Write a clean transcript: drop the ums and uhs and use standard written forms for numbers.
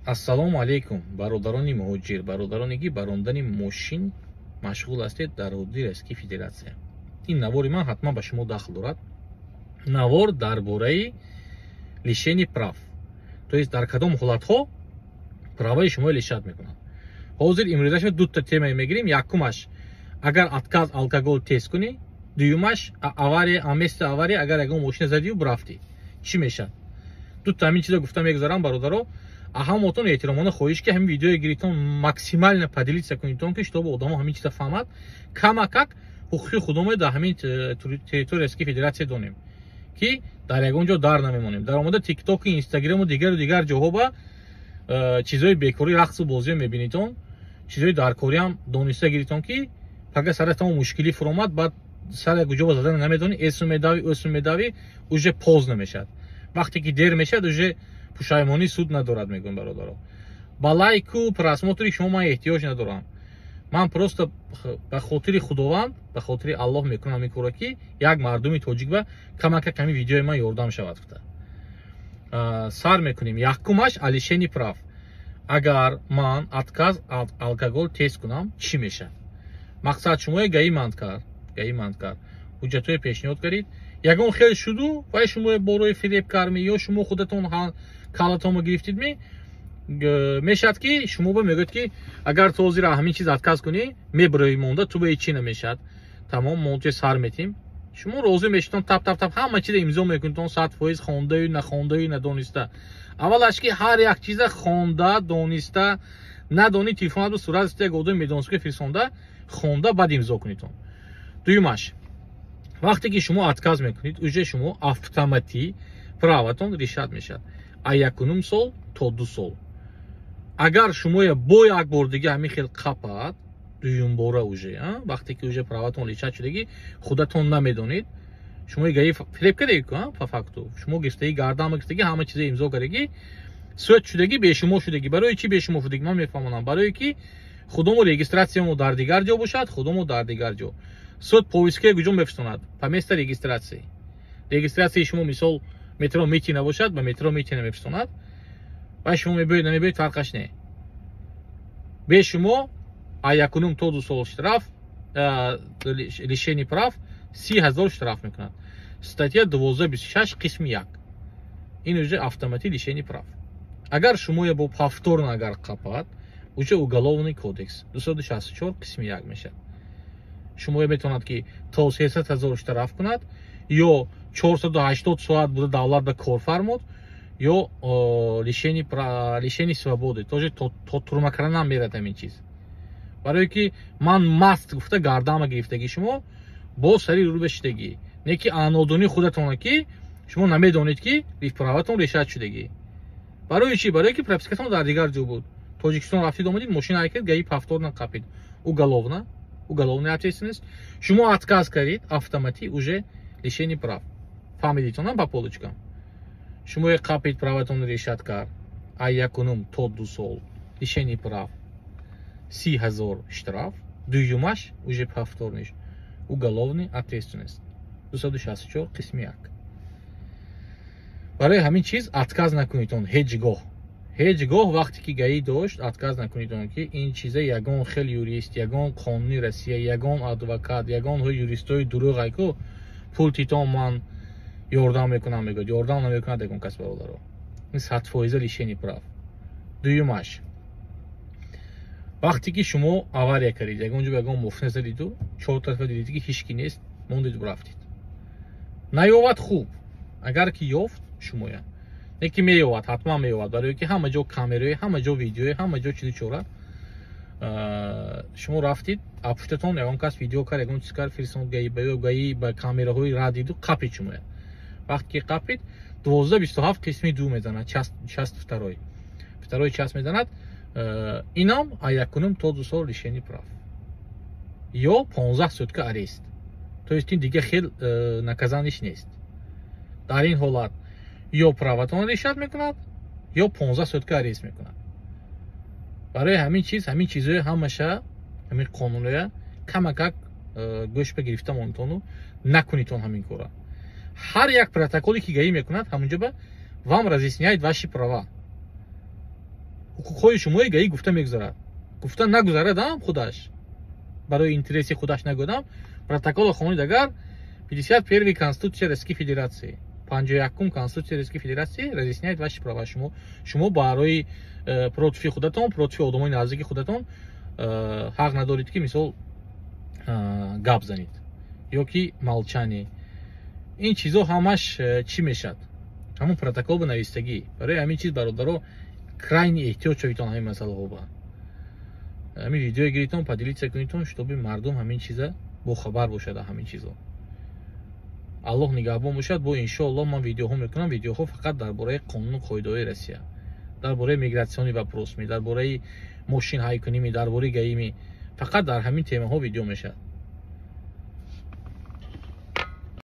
Ассалому алайкум, бародарони муҳоҷир, бародароне, ки ба рондани мошин машғул ҳастед дар ҳудуди Российской Федерация. Ин навори ман ҳатман ба шумо дахл дорад. Навор дар бораи лишение прав, то есть дар кадом ҳолатҳо праваи шумо лишать мекунанд. Ҳозир имрӯза дута темае мегирем. Якумаш, агар отказ алкогол тест кунӣ. Дуюмаш, авария, а место авария агар ягон мошина задию бурафтӣ, чӣ мешавад? Дута ҳамин чиза гуфта мегузарам, бародаро. А ҳамотон эҳтиромона хоҳиш, ки ҳамин видеое гиритон, максимально поделиться кунитон, ки чтобы одамо ҳамин чиза фаҳмад, камакак ҳуқуқи худомо дар ҳамин территория Российской Федерация донем, ки дар ягон ҷо дар намемонем. Дар омода Тиктоку, Инстаграму дигару дигар ҷоҳо ба чизҳои бекорӣ, рақсу бозиё мебинитон. Чизҳои даркориам дониста гиритон, ки пага саратамо мушкилӣ фуромад, баъд сар куҷо ба задан намедонӣ, эсу медавӣ, ӯсу медавӣ, уже поздно мешавад. Вақте ки дер мешавад, уже пушаймонӣ суд надорад, мегӯям, бародаро. Ба лайку просмотри шумо ман эҳтиёҷ надорам. Ман просто ба хотири Худованд, ба хотири Аллоҳ мекунам ин корро, ки як мардуми тоҷик ба камака ками видеои ман ёрдам шавад гуфта. Сар мекунем. Якумаш, лишение прав. Агар ман отказ алкогол тест кунам, чӣ мешавад? Мақсад, шумое ГАИ манд кард, ГАИ манд кард, ҳуҷҷатҳое пешниҳод кардид, ягон хел шуду вай шумо борои фиреб кардми ё шумо худатон калатонро гирифтидми, мешавад, ки шумо ба мегӯяд, ки агар ту ҳозир ҳамин чиз отказ кунӣ, мебирои монда, ту ба ҳечи намешавад, тамом, мо сар метим. Шумо розӣ мешитон, тап тап тап ҳама чиза имзо мекунитон, 100%, хондаю нахондаю надониста. Аввалаш, ки ҳар як чиза хонда дониста, надонӣ, телефонат ба сурат як одами медонистка фирсонда, хонда, баъд имзо кунитон. Дуюмаш, вақте ки шумо отказ мекунед, уже шумо автоматӣ праватон лишать мешавад а 1,5 сол то 2 сол. Агар шумоя бо як бор дига ҳамин хел қапад, дуюмбора, уже вақте ки уже праватон лишать шудагӣ, худатон намедонед, шумо ГАИ фиреб кардагӣ, по факту шумо гирифтагӣ, гардама гирифтагӣ, ҳама чиза имзо кардагӣ, суд шудагӣ, бешумо шудагӣ. Барои чӣ бешумо шудагӣ, ман мефаҳмонам. Барое ки худомо регистрациямо дар дигар ҷо бошад, худомо дар дигар ҷо. Суд повесткаи куҷо мефиристонад? По место регистрации. Регистрацияи шумо, мисол, метро Митина бошад, ба метро Митина мефиристонад ва шумо мебиёед, намебиёед, фарқаш не. Бе шумо а 1,5 то 2 сол штраф, лишение прав, 30 000 штраф мекунад. Статья 1226 қисми 1. Ин уже автоматӣ лишение прав. Агар шумоя бо повторно агар қапад, уже Уголовный кодекс 264 қисми 1 мешавад. Шумоя метавонад, ки то 300 000 штраф кунад, ё 480 соат буда давлат ба кор фармуд, ё лишение свободы, тоже то турма карданам мерад ҳамин чиз. Барое ки ман маст гуфта гардама гирифтагӣ, шумо бо сари рӯ бешидагӣ, не ки анодонӣ худатона, ки шумо намедонед, ки праватон лишать шудагӣ. Барои чӣ? Барое ки пропискатон дар дигар ҷо буд. Тоҷикистон рафтид, омадид, мошина ҳаракат, ГАИ повторно қапид, уголовная ответственность. Шумо отказ кардид, автоматӣ уже лишение прав. Фаҳмидитонам по полочкам? Шумо қапид, праватон лишать кард, а 1,5 то 2 сол лишение прав, 30 000 штраф. Дуюмаш, уже повторный, уголовный ответственность, 264 қисми 1. Барои ҳамин чиз отказ накунедон ҳеҷ гоҳ, ҳеҷ гоҳ. Вақте ки ГАИ дошт, отказ накунедон, ки ин чиза ягон хел юрист, ягон қонуни Россия, ягон адвокат, ягон юристои дурӯғ айку пул титон, ман ёрдам мекунам мегӯяд, ёрдам намекунад ягон кас, бародаро. Ин 100% лишение прав. Дуюмаш, вақте ки шумо авария кардед, ягон ҷо ягон мошина задиду чор тарафа дидед, ки ҳеҷ ки нест, мондед, рафтед, наёвад, хуб. Агар ки ёфт шумоя, не ки меёвад, ҳатман меёвад, барое ки ҳама ҷо камераи, ҳама ҷо видеои, ҳама ҷо чизи чора. Шумо рафтид, апуштатон ягон кас видео кард, ягон чиз кард, фирсон ГАИ ба, ё ГАИ ба камераҳои ра диду қапид шумоя. Вақте ки қапид, 1227 қисми 2 мезанад, часть второй, второй часть мезанад. Инам а 1,5 то 2 сол лишение прав ё 15 сутка арест, то есть ин дига хел наказаниш нест. Дар ин ҳолат ё праватон лишать мекунад, ё 15 сутка арест мекунад. Барои ҳамин чиз, ҳамин чизҳои ҳамаша, ҳамин қонуноя камакак гӯш ба гирифта монитону накунитон ҳамин кора. Ҳар як протоколе ки ГАИ мекунад, ҳамунҷо ба вам разъясняет ваши права. Ҳуқуқҳои шумои ГАИ гуфта мегузарад, гуфта нагузарадам, худаш барои интереси худаш нагӯдам. Протоколо хонид агар, 51-й Конституция Российской Федерации, 51-ум Конституция Российской Федерации разъясняет ваши права. Шумо барои против худатон, против одамои наздики худатон ҳақ надоред, ки мисол гап занед ё ки молчание. Ин чизо ҳамаш чӣ мешавад? Ҳамон протокол ба навистагӣ. Барои ҳамин чиз, бародаро, крайне эҳтиёт шавитон ҳамин масъалаҳо. Ба ҳамин видео гиритон, поделиться кунитон, чтобы мардум ҳамин чиза бохабар бошад. Ҳамин чизо Аллоҳ нигаҳбон бошад. Бо иншоаллоҳ ман видеоҳо мекунам, видеоҳо фақат дар бораи қонуну қоидаҳои Россия, дар бораи миграционный вопрос ми, дар бораи мошин ҳайкуними, дар бораи ГАИ ми, фақат дар ҳамин темаҳо видео мешавад.